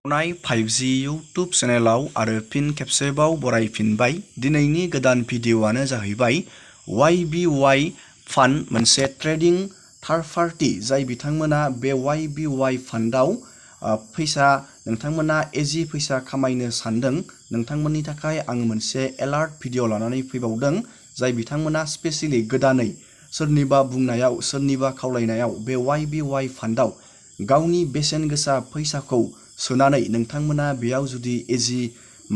नाय 5G YouTube चेनेलाव आरो फिन खेबसेबाव बरायफिनबाय। दिनैनि गोदान भिडिअ'आनो जाहैबाय YBY फान्ड मोनसे ट्रेडिं थार्ड पार्टी जाय बिथांमोना बे YBY फान्डआव फैसा नोंथांमोना एजि फैसा खामायनो सानदों। नोंथांमोननि थाखाय आं मोनसे एलार्ट भिडिअ लानानै फैबावदों जाय बिथांमोना स्पेसियली गोदानै सोरनिबा बुंनायाव सोरनिबा खावलायनायाव बे YBY फान्डआव गावनि बेसेन गोसा फैसाखौ सोनानै नोंथांमोना बेयाव जुदि एजि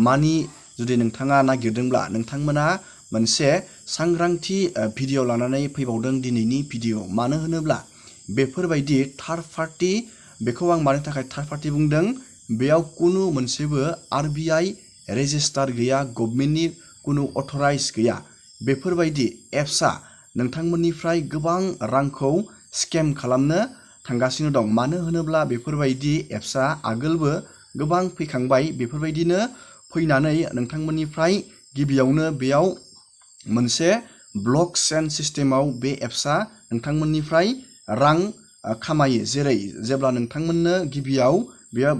मानि जुदि नोंथाङा नागिरदोंब्ला नोंथांमोना मोनसे सांग्रांथि भिडिअ लानानै फैबावदों दिनैनि भिडिअ। मानो होनोब्ला बेफोरबायदि थार्ड पार्टी बेखौ आं मानो थाखाय थार्ड पार्टी बुंदों, बेयाव कुनु मोनसेबो RBI रेजिस्टार गैया, गभर्नमेन्टनि कुनु अथराइज गैया। बेफोरबायदि एप्सआ नोंथांमोननिफ्राय गोबां रांखौ स्केम खालामनो थांगासिनो दं। मानो होनोब्ला बेफोरबायदि एप्सआ आगोलबो गोबां फैखांबाय। बेफोरबायदिनो फैनानै नोंथांमोननिफ्राय गिबियावनो बेयाव मोनसे ब्लक चेन सिस्टेमाव बे एप्सआ नोंथांमोननिफ्राय रां खामायो। जेब्ला नोंथांमोननो गिबियाव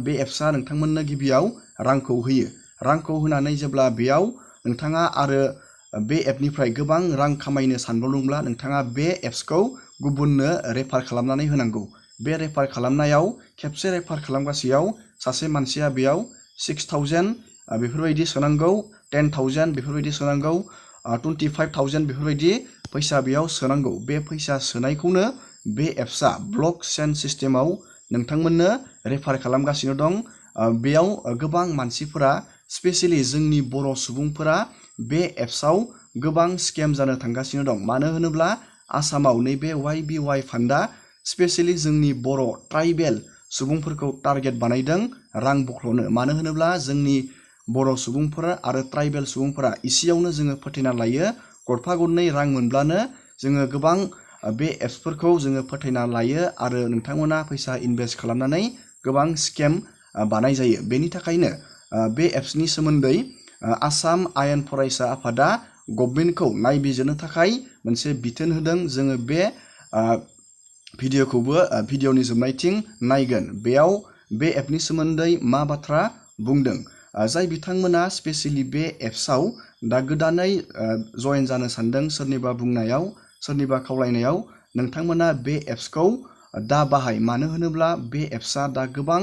बे एप्सआ नोंथांमोननो गिबियाव रांखौ होयो। रांखौ होनानै जेब्ला बेयाव नोंथाङा आरो बे एपनिफ्राय गोबां रां खामायनो सानबावदोंब्ला नोंथाङा बे एप्सखौ गुबुननो रेफार खालामनानै होनांगौ। बे रेफार खालामनायाव खेबसे रेफार खालामगासेयाव सासे मानसिया बेयाव 6,000 बेफोरबायदि सोनांगौ, 10,000 बेफोरबायदि सोनांगौ, 25,000 बेफोरबायदि फैसा बेयाव सोनांगौ। बे फैसा सोनायखौनो बे एप्सआ ब्लक चेन सिस्टेमाव नोंथांमोननो रेफार खालामगासिनो दं। बेयाव गोबां मानसिफोरा स्पेसियली जोंनि बर' सुबुंफोरा बे एप्सआव गोबां स्केम जानो थांगासिनो दं। मानो होनोब्ला आसामाव नैबे YBY फान्डआ स्पेसियली जोंनि बर' ट्राइबेल सुबुंफोरखौ टारगेट बानायदों रां बख्ल'नो। मानो होनोब्ला जोंनि बर' सुबुंफोरा आरो ट्राइबेल सुबुंफोरा इसेयावनो जोङो फोथायना लायो, गरफा गरनै रां मोनब्लानो जोङो गोबां बे एप्सफोरखौ जोङो फोथायना लायो आरो नोंथांमोना फैसा इनभेस्ट खालामनानै गोबां स्केम बानाय जायो। बेनि थाखायनो बे एप्सनि सोमोन्दै आसाम आयेन फरायसा आफादा गभर्नमेन्टखौ नायबिजिरनो थाखाय मोनसे बिथोन होदों। जोङो बे भिडिअखौबो भिडिअनि जोबनायथिं नायगोन। बेयाव बे एपनि सोमोन्दै मा बाथ्रा बुंदों। जाय बिथांमोना स्पेसियली बे एप्सआव दा गोदानै जयेन जानो सानदों, सोरनिबा बुंनायाव सोरनिबा खावलायनायाव नोंथांमोना बे एप्सखौ दा बाहाय। मानो होनोब्ला बे एप्सआ दा गोबां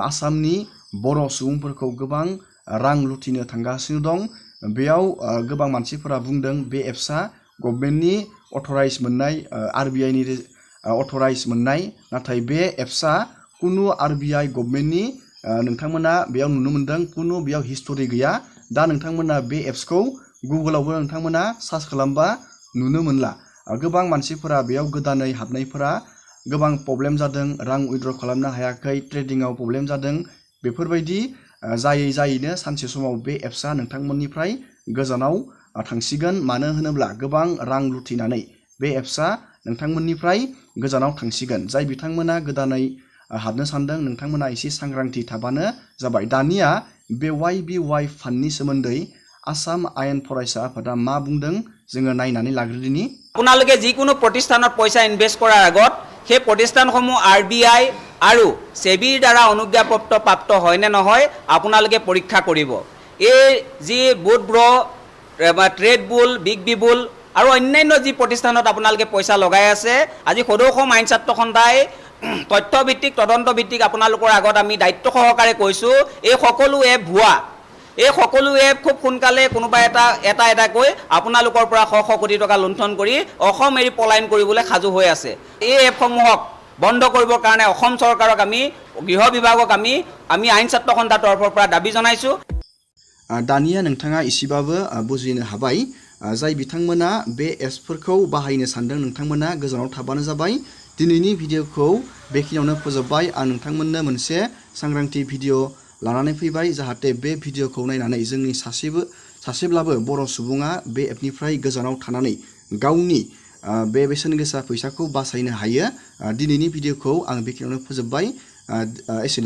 आसामनि बर' सुबुंफोरखौ गोबां रां लुथिनो थांगासिनो दं। बेयाव गोबां मानसिफोरा बुंदों बे एप्सआ गभर्नमेन्टनि अथराइज मोननाय, RBIनि अथराइज मोननाय, नाथाय बे एप्सआ कुनु RBI गभर्नमेन्टनि नोंथांमोना बेयाव नुनो मोन्दों कुनु बेयाव हिस्टरि गैया। दा नोंथांमोना बे एप्सखौ गुगोलावबो नोंथांमोना सार्च खालामबा नुनो मोनला। गोबां मानसिफोरा बेयाव गोदानै हाबनायफोरा गोबां प्रब्लेम जादों, रां उइथड्र खालामनो हायाखै, ट्रेडिंआव प्रब्लेम जादों। बेफोरबायदि जायैनो सानसे समाव बे एप्सआ नोंथांमोननिफ्राय गोजानाव थांसिगोन। मानो होनोब्ला गोबां रां लुथिनानै बे एप्सआ नोंथांमोननिफ्राय गोजानाव थांसिगोन। जाय बिथांमोना गोदानै हाबनो सानदों नोंथांमोना एसे सांग्रांथि थाबानो जाबाय। दानिया बे YBY फान्डनि सोमोन्दै आसाम आयेन फरायसा आफादा मा बुंदों जोङो नायनानै लाग्रोदिनि। আপোনালোকে যিকোনো প্ৰতিষ্ঠানত পইচা ইনভেষ্ট কৰাৰ আগত সেই প্ৰতিষ্ঠানসমূহ RBI আৰু সেবিৰ দ্বাৰা অনুজ্ঞাপ্ৰাপ্ত হয় নে নহয় আপোনালোকে পৰীক্ষা কৰিব। এই যি বুটব্ৰ, ট্ৰেড বুল, বিগ বি বুল আৰু অন্যান্য যি প্ৰতিষ্ঠানত আপোনালোকে পইচা লগাই আছে, আজি সদৌ অসম আইন ছাত্ৰ সন্থাই তথ্যভিত্তিক তদন্তভিত্তিক আপোনালোকৰ আগত আমি দায়িত্ব সহকাৰে কৈছোঁ, এই সকলো এপ ভুৱা। এই সকলো এপ খুব সোনকালে কোনোবা এটাকৈ আপোনালোকৰ পৰা শ শ কোটি টকা লুণ্ঠন কৰি অসম এৰি পলায়ন কৰিবলৈ সাজু হৈ আছে। এই এপসমূহক বন্ধ কৰিবৰ কাৰণে অসম চৰকাৰক আমি, গৃহ বিভাগক আমি আইন ছাত্ৰ সন্থাৰ তৰফৰ পৰা দাবী জনাইছোঁ। दानिया नोंथाङा इसेबाबो बुजिनो हाबाय। जाय बिथांमोना बे एप्सफोरखौ बाहायनो सानदों नोंथांमोना गोजानाव थाबानो जाबाय। दिनैनि भिडिअखौ बेखिनियावनो फोजोबबाय। आं नोंथांमोननो मोनसे सांग्रांथि भिडिअ लानानै फैबाय जाहाथे बे भिडिअखौ नायनानै जोंनि सासेब्लाबो बर' सुबुङा बे एपनिफ्राय गोजानाव थानानै गावनि बे बेसेन गोसा फैसाखौ बासायनो हायो। दिनैनि भिडिअखौ आं बेखिनियावनो फोजोबबाय। एसेनोसै।